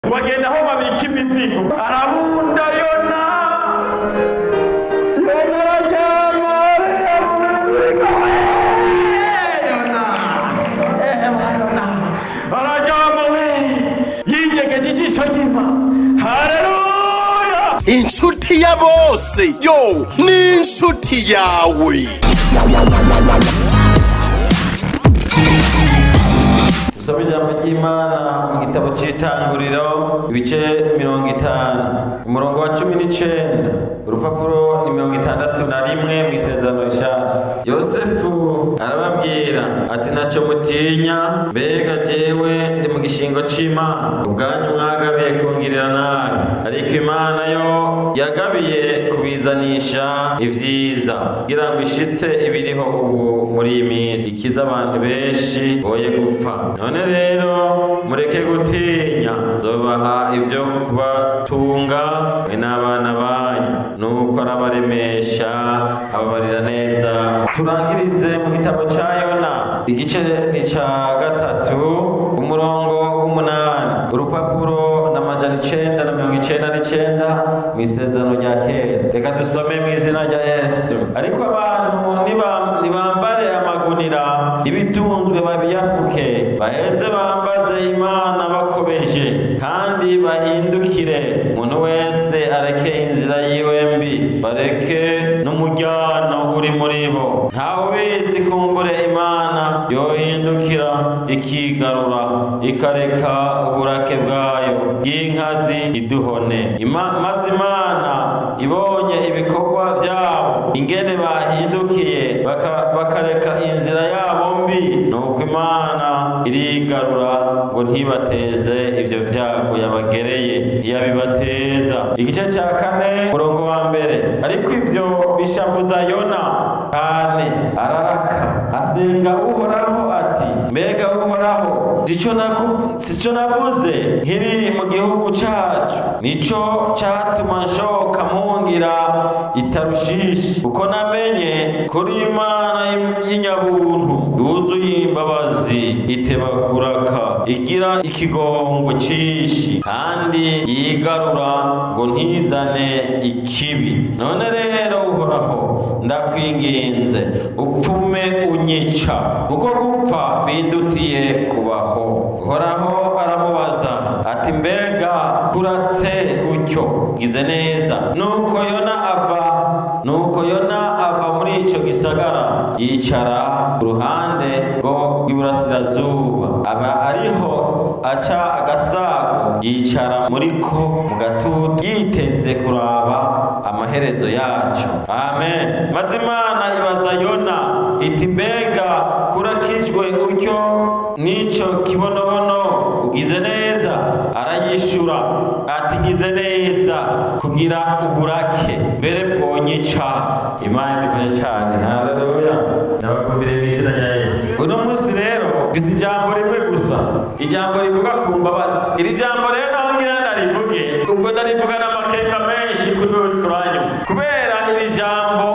Ngo agenda aho babika imizigo, arabunda Yona. Yona araryama, arabunda Yona. Yona araryama we, yiyegeje ijisho ry'Imana. Haleluya! Inshuti ya bose yo ni inshuti yawe. Dusome ijambo ry'Imana mu gitabo cy'Itanguriro, ibice 50, umurongo wa 19. Urupapuro ni 61 mu Isezerano Rishasha. Yosefu arababwira ati: "Ntacyo mutinya. Mbega jewe ndi mu gishingo c'Imana? Ubwanyu mwagabiye kungirira nabi, ariko Imana yo yagabiye kubizanisha ivyiza, kugira ngo ishitse ibiriho ubu muri iyi minsi, ikiza abantu benshi boye gupfa. None rero mureke gutinya, nzobaha ivyo kubatunga mwe n'abana banyu." Nuko arabaremesha, ababarira neza. Turangirize mu gitabo ca Yona, igice ni ca 3, umurongo w'8, urupapuro n'999 mu Isezerano rya Kera. Reka dusome mu izina rya Yesu. Ariko abantu nibambare amagunira, ibitunzwe babiyafuke, baheze bambaze Imana bakomeje, kandi bahindukire, umuntu wese areke inzira yiwe mbi, bareke n'umujyano uri muri bo. Ntawe ubizi, kumbure Imana yohindukira ikigarura, ikareka uburake bwayo bw'inkazi iduhone. Maze Imana ibonye ibikorwa byabo, ingene bahindukiye bakareka inzira yabo mbi, nuko Imana irigarura ngo ntibateze ivyo vyago yabagereye, ntiyabibateza. Igice ca 4, umurongo wa 1. Ariko ivyo bishavuza Yona cane, araraka, asenga Uhoraho ati: "Mbega Uhoraho, sico navuze nkiri mu gihugu cacu? Nico catuma nshoka mpungira Itarushishi, kuko namenye kuri Imana y'inyabuntu, yuzuye imbabazi, iteba kuraka, igira ikigongo cinshi, kandi yigarura ngo ntizane ikibi. None rero Uhoraho, ndakwinginze, upfume unyica, kuko gupfa bindutiye kubaho." Uhoraho aramubaza ati: "Mbega kuratse utyo, ngize neza?" Nuko Yona ava muri ico gisagara, yicara ku ruhande rwo rw'iburasirazuba, aba ariho aca agasago, yicara muriko mu gatutu, yiteze kuraba amaherezo yaco. Amen. Maze Imana ibaza Yona iti: "Mbega kurakijwe utyo n'ico kibonobono, ugize neza?" Arayishura ati: "Ngize neza kugira uburake mbere bwonyica." Imana idukore cyane. Haleluya! Ndabakumvire mu izina rya Yesu. Uno munsi rero mfise ijambo rimwe gusa, ijambo rivuga ku mbabazi. Iri jambo rero naho ngira ndarivuge, ubwo ndarivuga n'amakenga menshi kuri wewe uriko uranyumva, kubera iri jambo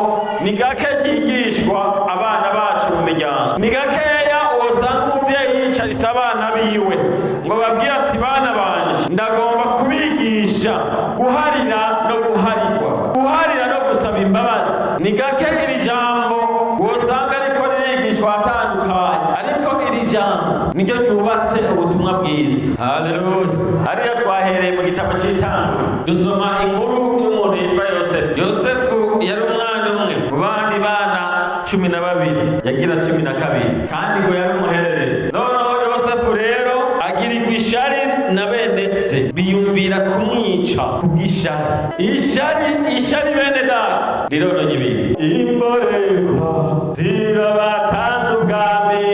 ni gake ryigishwa abana bacu mu miryango. Ni gakeya usanga umuvyeyi yicaritse abana biwe ngo babwire ati: "Bana banje, ndagomba kubigisha guharira no guharirwa, guharira no gusaba imbabazi." Ni gake iri jambo wosanga ariko ririgishwa atandukanye, ariko iri jambo niryo ryubatse ubutumwa bwiza. Haleluya! Hariya twahereye mu gitabo c'Itanguriro, dusoma inkuru y'umuntu yitwa Yosefu. Yosefu yari umwana umwe mu bandi bana 12, yagira 12, kandi ngo yari umuhererezi. Noneho Yosefu rero agirirwa ishari na bene se, biyumvira kumwica kubw'ishari. Ishari, ishari, bene data, rirononye ibintu. Imborerwa zirabatanze ubwami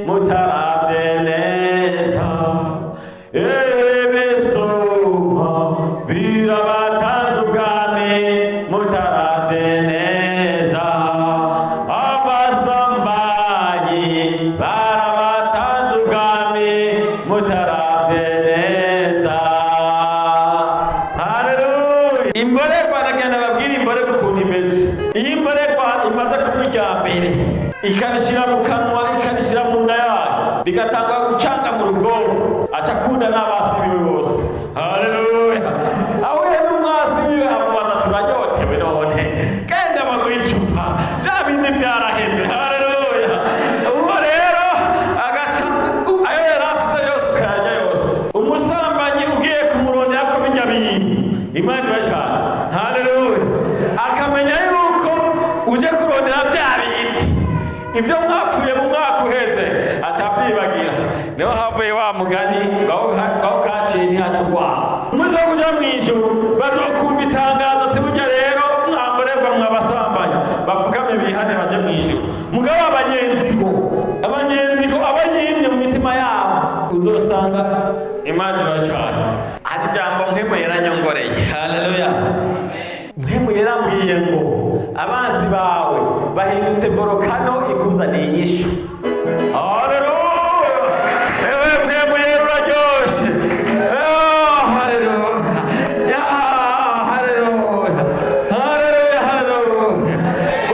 mutaravye neza, ebesoma birabatanze ubwami mutaravye neza, abasambanyi barabatanze ubwami mutaravye neza. Haleluya! Imborerwa, nagenda babwira imborerwa ukuntu imeze. Iyo imborerwa imaze kunywa irya mbere, ikarishira mu kanwa, ikarishira mu nda yayo, bigatanga gucanga mu rubwonko, aca akunda n'abasi biwe bose. Imana ibashaka, haleluya. Akamenya yuko uje kurondera bya bindi ibyo mwapfuye mu mwaka uheze, acabyibagira. Niho havuye wa mugani ngaho kaciye ntihaca urwaho. Umunsi wo kuja mw'ijuru bazokumva itangazo ati: "Burya rero mwamborerwa, mwabasambanyi, bapfukame bihane baje mw'ijuru." Mugabo abanyenzigo abayimye mu mitima yabo uzosanga. Imana ibashaka. Hari ijambo Mpwemu yaranyongoreye, haleluya. Mpwemu yarambwiye ngo abansi bawe bahindutse volcano ikuzaniye inyishu. Haleluya! Ewe Mpwemu Yera, uraryoshe. Oh, haleluya! Ya, haleluya, haleluya, haleluya!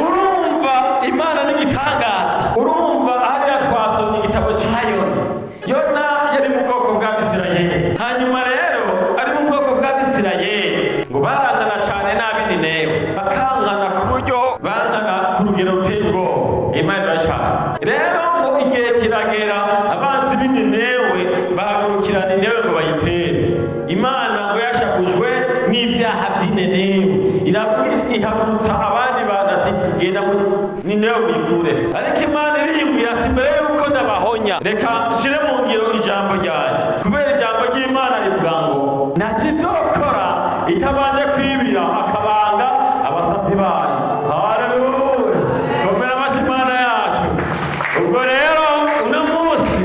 Urumva Imana n'igitangaza. Urumva hariya twasomye igitabo cya Yona. Yona yari mu bwoko bw'Abisirayeli. Hanyuma rero ari mu bwoko bw'Abisirayeli, ngo barangana cyane n'ab'Ininewe, bakangana ku buryo bangana ku rugero ruteye ubwoba. Imana ibashaka. Rero ngo igihe kiragera, abansi b'Ininewe bahagurukira Ninewe ngo bayitere. Imana ngo yashakujwe n'ibyaha by'Ininewe, iravuga, ihagurutsa abandi bantu ati: "Genda mu Ninewe muyikure." Ariko Imana iriyumvira ati: "Mbere yuko ndabahonya, reka nshire mu ngiro ijambo ryanje," kubera ijambo ry'Imana rivuga ngo nta kizokora itabanje kwibira akabanga abasavyi bayo. Haleluya! Komera amashyi Imana yacu. Ubwo rero uno munsi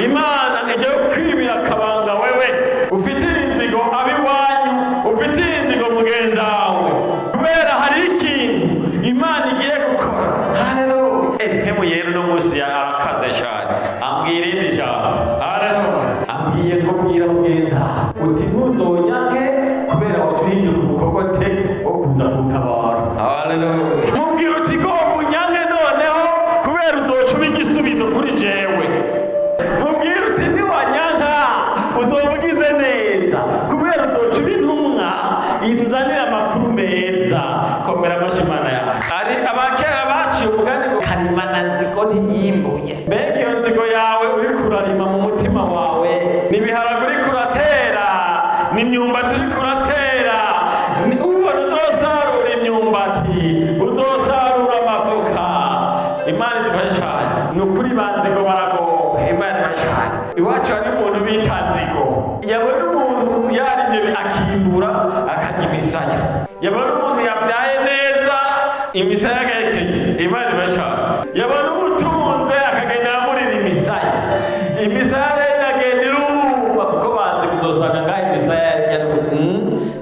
Imana ije kwibira akabanga wewe ufitiye inzigo ab'iwanyu, ufitiye inzigo mugenzi wawe, kubera hari ikintu Imana igiye gukora. Haleluya! Mpwemu Yera uno munsi arakaze cyane, ambwira irindi jambo. Haleluya! Ambwiye ngo: "Bwira mugenzi wawe uti ntuzonyanke, kubera woca uhinduka umukokote wo kuza kuntabara." Haleluya! Mubwira uti: "Gomba unyanke noneho, kubera uzoca uba igisubizo kuri jewe." Mubwira uti: "Niwanyanka uzoba ugize neza, kubera uzoca uba intumwa inzanira amakuru meza." Komera amashyi Imana yawe. Hari abakera baciye umugani ngo karimana nzigo ntiyimbuye. Mbega iyo nzigo yawe uriko urarima mu mutima wawe, ni ibiharage uriko uratera, ni imyumbati uriko uratera? Ubona uzosarura imyumbati, uzosarura amavoka? Imana idufashe cyane. Ni ukuri banzigo baragowe. Imana idufashe cyane. Iwacu hari umuntu bita Nzigo. Yabona umuntu yarimye akimbura, akarya imisaya. Yabona umuntu yabyaye neza, imisaya agahekenye. Imana idufashe cyane. Yabona ubutunze, akagenda amurira imisaya. Imisaya rero iragenda iruma, kuko banzi kuzosanga ngaho imisaya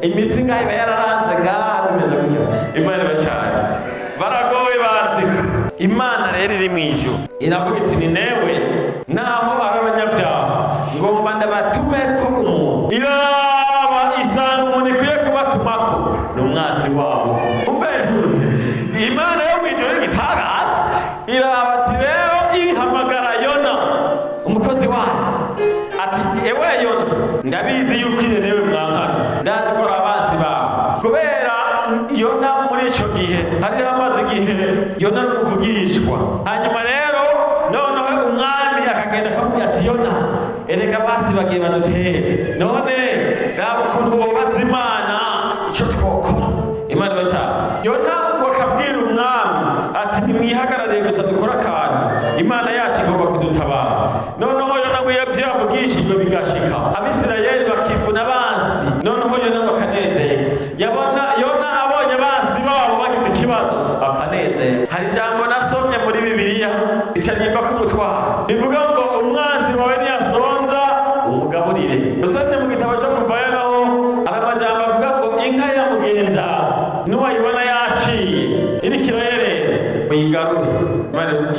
imitsi ngaho iba yararanze, ngaha bimeze gutyo. Imana idufashe cyane. Baragowe banzika. Imana rero iri mu ijuru iravuga iti: "Ninewe naho ari abanyabyaha, ngomba ndabatume ko umuntu." Iraba isanga umuntu ikwiye kubatumako ni umwasi wabo. Umve ntuze, Imana yo mu ijuru igitangaza. Iraba ati rero, ihamagara Yona umukozi wayo ati: "Ewe Yona, ndabizi yuko Ninewe mwankana, ndazi ko ari abansi bawe." Kubera Yona muri ico gihe hari hamaze igihe Yona ari umuvugishwa. Hanyuma rero noneho umwami akagenda akamubwira ati: "Yona, erega basi bagiye badutere, none raba ukuntu wobaza Imana ico twokora." Imana ibashaka. Yona ngo akabwira umwami ati: "Nimwihagarariye gusa dukore akantu, Imana yacu igomba kudutabara." Noneho Yona ngo iyo vyavugishijwe bigashika, Abisirayeli bakivuna abansi, noneho Yona ngo akanezerwa. Yabona Yona abonye abansi babo bagize ikibazo, akanezerwa. Hari ijambo nasomye muri Bibiliya rica nimba k'umutwaro, rivuga ngo umwansi wawe niyasonza umugaburire. Usomye mu gitabo cyo Kuvayo, naho hari amajambo avuga ngo inka ya mugenza nuwayibona yaciye iriko irayerera, uyigarure.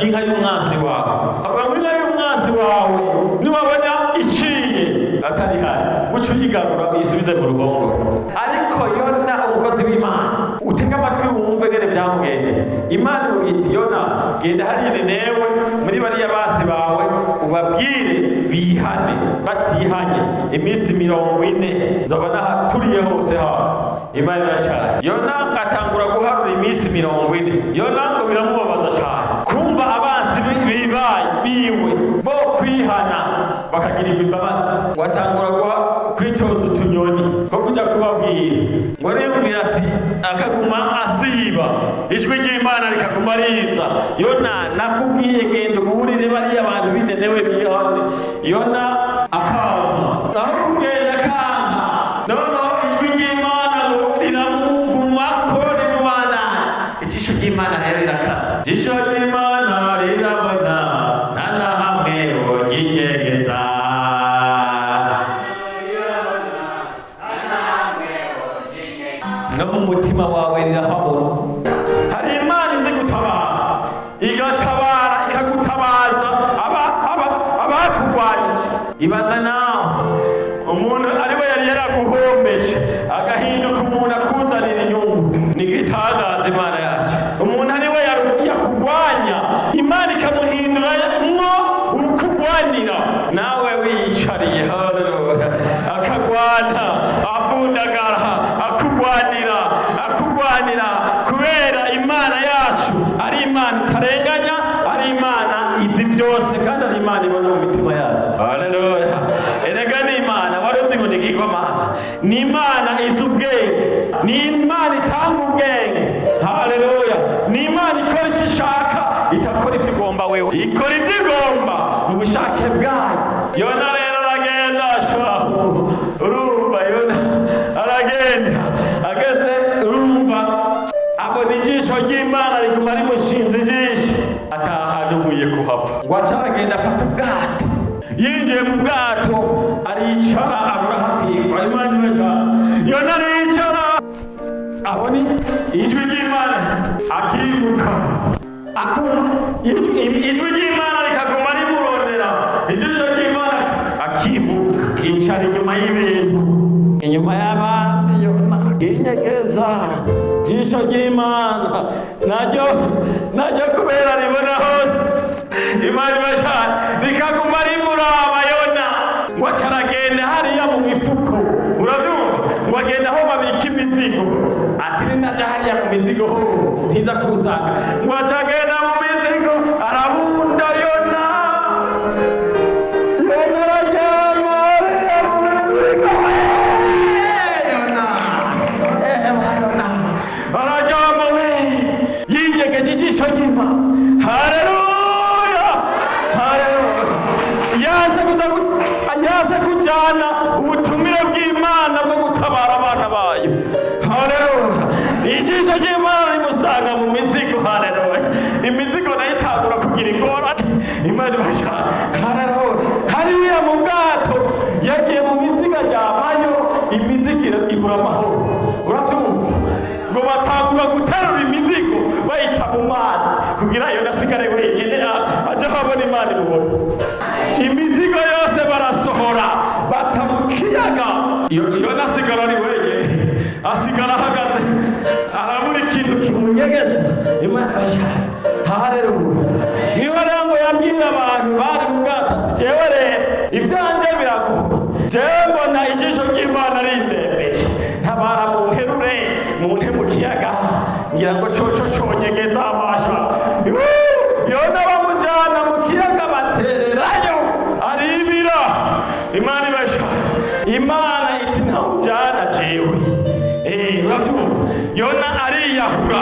Inka y'umwansi wawe, avuga ngo inka y'umwansi wawe niwabona iciye atari hari, uca uyigarura uyisubize mu ruhongore. Ariko Yona umukozi w'Imana, utege amatwi wumve ngene vyamugendeye. Imana imubwira iti: "Yona, genda hariya Ninewe muri bariya basi bawe, ubabwire bihane. Batihanye, iminsi 40 nzoba nahaturiye hose haka." Imana irashaka. Yona atangura guharura iminsi 40. Yona ngo biramubabaza cyane kumva abansi bibaye biwe bo kwihana bakagirirwa imbabazi. Ngo atangura kwitoza utunyoni ko kujya kubabwira. Ngo ariyumvira ati akaguma asiba, ijwi ry'Imana rikaguma riza: "Yona, nakubwiye, genda uburire bariya bantu b'inenewe bihane." Yona akanka, aho kugenda akanka. Noneho ijwi ry'Imana ngo riramugumako, rimubandanya. Ijisho ry'Imana rero rirakana, ijisho ry'Imana rirabona, nta na hamwe woginyegeza. No mu mutima wawe rirahabona. Hari Imana izi gutabara, igatabara, ikagutabaza abakurwanije. Ibaza nawe umuntu ari we yari yaraguhombeje agahinduka umuntu akuzanira inyungu. Ni igitangaza Imana yacu. Umuntu ari we yakugwanya, Imana ikamuhindura mwo urukugwanira, nawe wiyicariye. Haleluya! Akagwana avundagara, akugwanira, akugwanira, kubera Imana yacu ari Imana itarenganya, ari Imana izi byose, kandi ari Imana ibona mu mitima yacu. Haleluya! Erega ni Imana wari uzi ngo ni igigwamana, ni Imana izi ubwenge, ni Imana itanga ubwenge. Haleluya! Ni Imana ikora icyo ishaka, itakora ibyo igomba wewe, ikora ibyo igomba mu bushake bwayo. Yona rero aragenda shahu. Urumva, Yona aragenda, ageze, urumva, abona ijisho ry'Imana riguma rimushinze ijisho, ataha nkwiye kuhava. Ngo aca aragenda, afata ubwato, yinjiye mu bwato aricara, abura hakwirwa. Imana ibasha. Yona aricara, abona ijwi ry'Imana, akimuka, akumva ijwi ry'Imana rikaguma rimurondera, ijisho ry'Imana, akimuka, akicara inyuma y'ibintu, inyuma y'abandi. Yona akinyegeza, ijisho ry'Imana naryo kubera ribona hose, Imana ibashana, rikaguma rimuraba. Yona ngo aca aragenda hariya mu mifuko. Uravyumva, ngo agenda aho babika imizigo, ati ninaja hariya mu mizigo ho ntiza kuwusanga. Ngo aca agenda mu mizigo, arabunda. Yona, Yona araryama hariya mu mizigo. Yona, Yona araryama we, yiyegeje ijisho ry'Imana. Haleluya, haleluya! Yaze yaze kujyana ubutumire bw'Imana bwo gutabara abana bayo. Haleluya! Ijisho ry'Imana rimusanga mu mizigo. Haleluya! Imizigo nayo itangura kugira ingorane. Imana ibashaka. Haleluya! Hariya mu bwato, yagiye mu mizigo aryamayo, imizigo ibura amahoro. Urabyumva, ngo batangura guterura imizigo bayita mu mazi kugira iyo nasigare wenyine, aje ahabona, Imana imubona. Imizigo yose barasohora, bata mu kiyaga. Iyo nasigara ari wenyine, asigara ahagaze, arabura ikintu kimunyegeza. Imana ibashaka. Haleluya! Niho rero ngo yabwira abantu bari mu bwato ati: "Jewe rero ivyanje biragoye, jewe mbona ijisho ry'Imana rindembeje, ntabara munterure munte mu kiyaga, ngira ngo coco conyegeza abasha." Yona bamujyana mu kiyaga, batererayo, aribira. Imana ibasha. Imana iti: "Ntawujyana jewe." Uravyumva, Yona ariyahura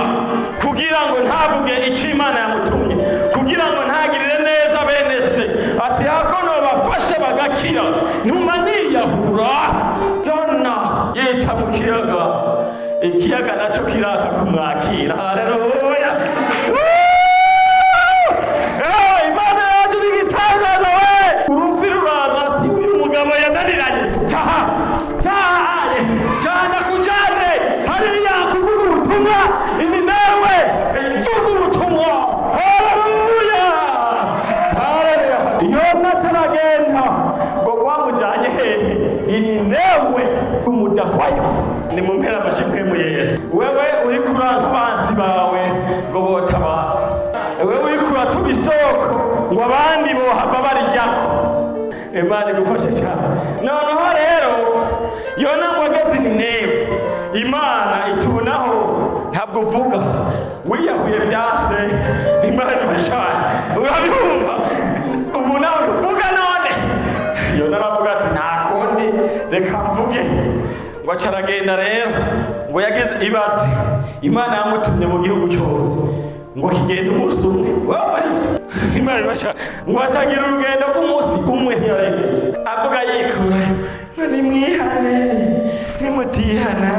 kugira ngo ntavuge icyo Imana yamutumye, kugira ngo ntagirire neza bene se, ati hako nobafashe bagakira, ntuma niyahura. Yona yita mu kiyaga, ikiyaga naco kiraka kumwakira. Haleluya! Imana yacu ni igitangaza we! Urufi ruraza, ati: "Uyu mugabo yananiranye, caha cahaye cana kujane hariya kuvuga ubutumwa ini, nawe vuga ubutumwa." Haleluya, haleluya! Yona taragenda, ngo rwamujanye hehe? Ininewe, umudahwayo. Ni mu mpera amashimwe yera. Wewe uri kuranka abansi bawe ngo botabako, wewe uri kuratuba isoko ngo abandi bohava barijyako, Imana igufashe cyane. Noneho rero Yona ngo ageze Ninewe, Imana itunaho ntabwo uvuga, wiyahuye byase. Imana ibashanye. Urabyumva, ubu nawe uvuga none. Yona aravuga ati: "Nta kundi, Reka mvuge. Ngo aca aragenda rero, ngo yageze ibaze Imana yamutumye mu gihugu cyose, ngo kigenda umunsi umwe. Waba ari ibyo Imana ibasha, ngo atangira urugendo rw'umunsi umwe, ntiyarengeje, avuga yikura ngo nimwihane, nimutihana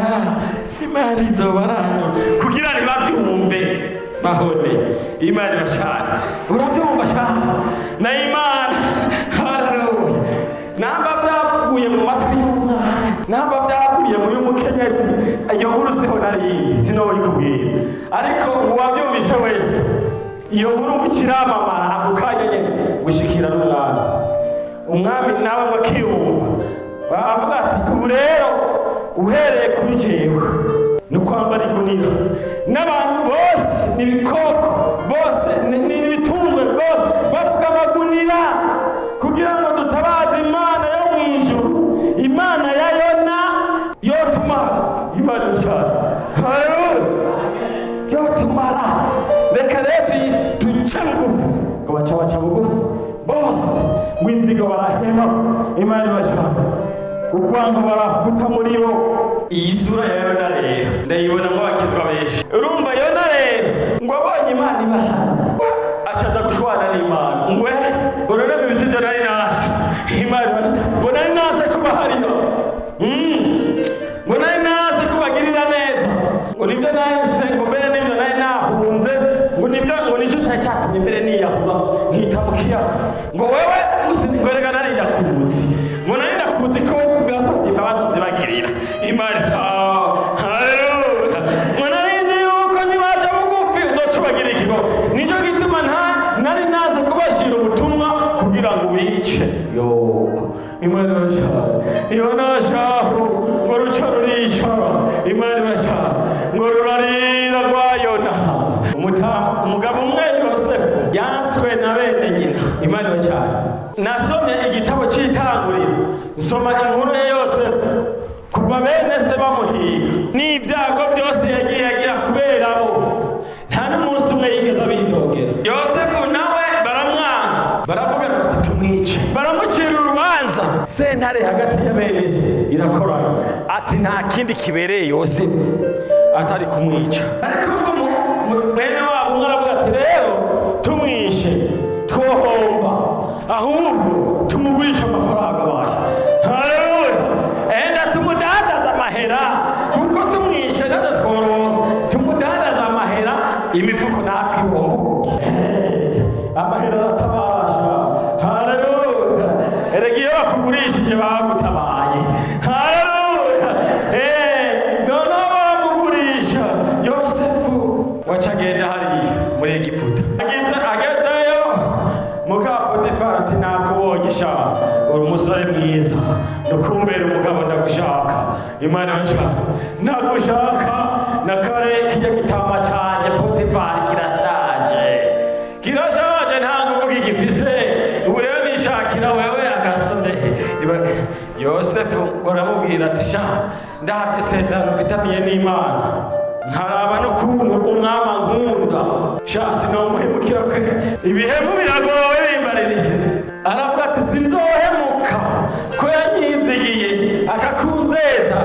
Imana izobarandura, kugira ntibavyumve bahone. Imana ibashana, uravyumva shana na Imana. Haleluya! Namba byavuguye mu matwi y'umwana, namba byaguye mu y'umukenyezi, iyo nkuru siho narindi sinoyikubwira, ariko uwabyumvise wese, iyo nkuru ngo ikiramamara ako kanya nyene, gushikira n'umwami. Umwami nawe ngo akiyumva, avuga ati: "Ubu rero uhereye kuri jewe ni ukwambara igunira, n'abantu bose n'ibikoko bose n'ibitunzwe bose bavuga amagunira, kugira ngo dutabaze Imana yo mu ijuru, Imana ya Yona yotumara." Imana cyane, haleluya! Yotumara, reka rero duce bugufi. Ngo baca bugufi bose, ngo inzigo barahema. Imana ibashaka, urwango barafuta muri bo. Iyi sura ya Yona rero ndayibona ngo bakizwa benshi. Urumva Yona rero ngo abonye Imana ibahana, acaza gushwana n'Imana, ngwe ngo none ibisizo nari nasi. Imana ibashaka, ngo nari nase kuba hariyo, ngo nari nase kubagirira neza, ngo nibyo nahise, ngo mbere nibyo nari nahunze, ngo nibyo, ngo nicyo cyari cyatumye mbere niyahura nkita mu kiyaga, ngo wewe ngo reka nari ndakuzi, ngo nari ndakuzi ko basabye imbabazi zibagirira. Imana, haleluya! Ngo nari nzi yuko nibaca bugufi uzoca ubagira ikigo, nicyo gituma nta nari naze kubashira ubutumwa kugira ngo ubice yoko. Imana ibashaka, iyo nashahu ngo ruca ruricara. Imana ibashaka, ngo rurarira rwa Yona. Umugabo umwe Yosefu yanswe na bene nyina. Imana ibashaka, nasomye igitabo cy'Itanguriro, nsoma inkuru ya Yosefu kuva bene se bamuhiga n'ibyago byose yagiye agira kubera bo, nta n'umunsi umwe yigeze abidogera. Yosefu nawe baramwanga, baravuga bati: "Tumwice." Baramucira urubanza, sentare hagati ya bene se irakorana, ati nta kindi kibereye Yosefu atari kumwica. Ariko ubwo mwene wabo umwe aravuga ati: "Rero tumwishe twohomba, ahubwo tumugurisha amafaranga basha." Haleluya! Enda tumudandaza amahera, kuko tumwishe natwe tworonka, tumudandaza amahera, imifuko natwe ibomboke. Amahera aratabasha. Haleluya! Erega iyo bakugurishije bagutabaye. Haleluya! Noneho baramugurisha Yosefu, waca agenda hariya muri Egiputa. Agezeyo muka Potifari ati: "Nakubonye sha, uri umusore mwiza, nukumbera umugabo, ndagushaka." Imana yashaka, ndagushaka na kare kijya gitama canje Potifari kirashaje, kirashaje, nta nguvu gifise, ubu rero nishakira wewe agasore. Yosefu ngo aramubwira ati: "Sha, ndahavye isezerano mfitaniye n'Imana, nkaraba n'ukuntu umwami ankunda, sha sinomuhemukira kwe." Ibihemu biragowe bimbaririze. Aravuga ati: "Sinzohemuka ko yanyizigiye akakunzeza."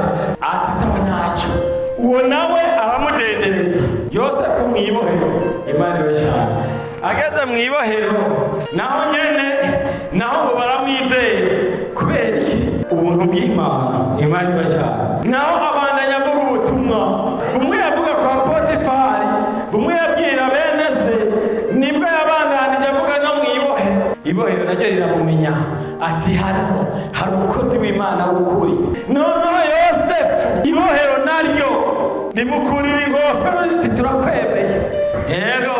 Ati: "Sawa, ntacyo." Uwo nawe aramudendereza Yosefu mu ibohero. Imana iwe cyane. Ageze mu ibohero naho nyene, naho ngo baramwizera. Kubera iki? Ubuntu bw'Imana. Imana iwe cyane. Naho abandanya avuga ubutumwa bumwe yavuga kwa Potifari, bumwe yabwira bene se, nibwo yabandanije avuga no mu ibohero. Ibohero naryo riramumenya, ati: "Hano hari umukozi w'Imana w'ukuri." Noneho Yosefu ibohero naryo rimukurira ingofero, riti: "Turakwemeye." Yego,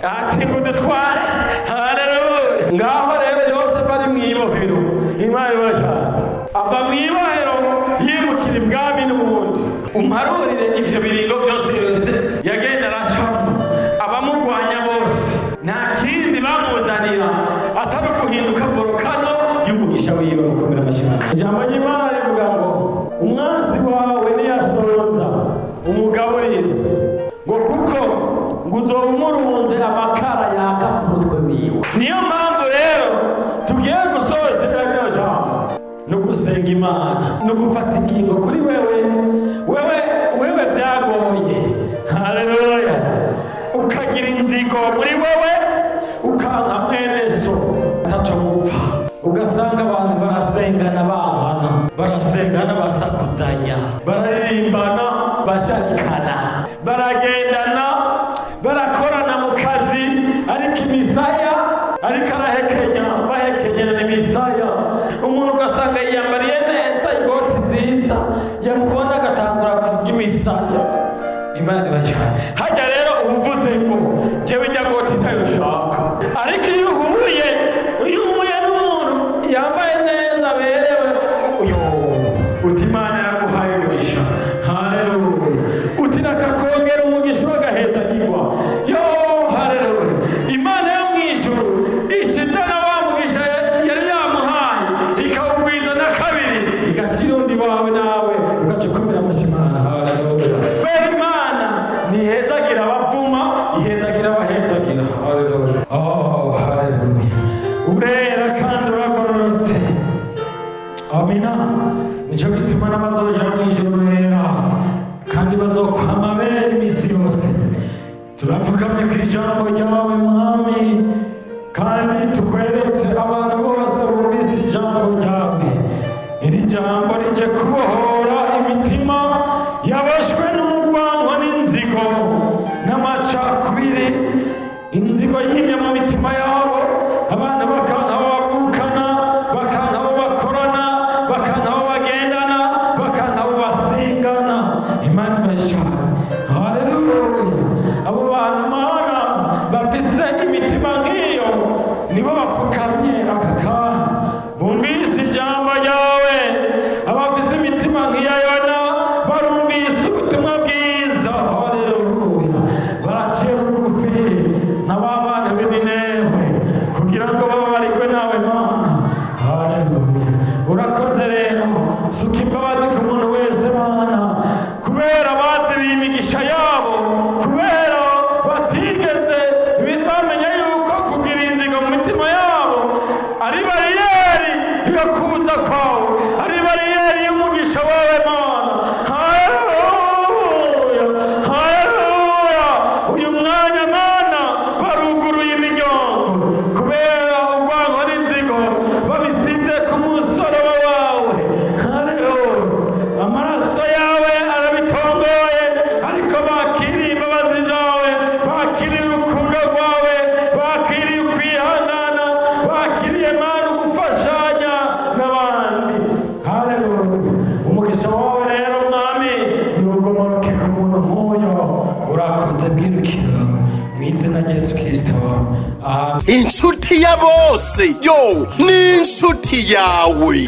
ati ngo dutware. Haleluya! Ngaho rero Yosefu ari mu ibohero. Imana ibasha, ava mu ibohero yimukira ibwami. N'ubundi umparurire ivyo biringo byose Yosefu yagenda aracamo, abamugwanya bose nta kindi bamuzanira atari uguhinduka volcano y'umugisha wiwe. Mukomera amashyi. Ijambo ry'Imana rivuga ngo umwansi wawe niyasonza umugaburire, ngo kuko ngo uzoba umurunze amakara yaka ku mutwe wiwe. Niyo mpamvu rero tugiye gusozera rino jambo no gusenga. Gusenga Imana no gufata ingingo kuri wewe. Wewe byagoye, haleluya, ukagira inzigo muri wewe, ukanka mwene so ataco mupfa, ugasanga abantu barasengana bankana, barasengana basakuzanya, bararirimbana basharikana, baragendana, barakorana mu kazi, ariko imisaya ariko arahekenya, bahekenyana imisaya. Umuntu ugasanga yiyambariye neza, ikoti nziza, yamubona agatangura kurya imisaya. Imana iba cyane hajya rero uba uvuze ngo jewe ijya goti ntayo ushaka. Ariko iyo uhuye n'umuntu yambaye neza, aberewe, uyo uti Imana yaguhaye umugisha, haleluya, uti nakakongera umugisha, uragahezagirwa. Yo, haleluya! Imana yo mu ijuru ikizana wa mugisha yari yamuhaye, ikawugwiza na kabiri, igacira undi wawe, nawe ugaca ukomera amashyi Imana. Haleluya! Kubera Imana ntihezagira abavuma, ihezagira abahezagira. Haleluya! Oh, haleluya! Urera kandi uragororotse. Amina. Nicyo gituma n'abazoja mu ijuru bera kandi bazokwama bera iminsi yose. Turapfukamye ku ijambo ryawe, Mwami, kandi tukweretse abantu bose bumvise ijambo ryawe. Iri jambo rije kubohora imitima yaboshwe n'urwango n'inzigo n'amacakubiri. Inzigo yimye mu mitima yabo, abana bakanka abo bavukana, bakanka abo bakorana, bakanka abo bagendana, bakanka abo basingana. Imana ibashane. Haleluya! Abo bantu, Mana, bafise imitima nk'iyo, nibo bapfukamye aka kanya bumvise ijambo ryawe. Abafise imitima nk'iya Yona barumvise ubutumwa bwiza. Haleluya! Baciye bugufi na ba bana b'i Ninewe kugira ngo bababarirwe nawe, Mana. Haleluya! Urakoze rero, suka imbabazi ku muntu wese, Mana, kubera bazibiye imigisha yabo, kubera batigeze bamenya yuko kugira inzigo mu mitima yabo ari bariyeri yo kuza kwawe, ari bariyeri y'umugisha wawe, Mana. Haleluya, haleluya! Uyu mwanya, Mana, baruguruye imiryango kubera urwango n'inzigo babisize ku musaraba wawe. Haleluya! Amaraso yawe arabitongoye, ariko bakiriye imbabazi zawe, bakiriye urukundo rwawe, bakiriye ukwihangana, bakiriye, Mana, ugufashanya n'abandi. Haleluya! Umugisha wawe rero, Mwami, nugomoroke ku muntu nk'uyo. Urakoze bwirukiro, mu izina rya Yesu Kirisito, amen. Inshuti ya bose, yo, ni inshuti yawe.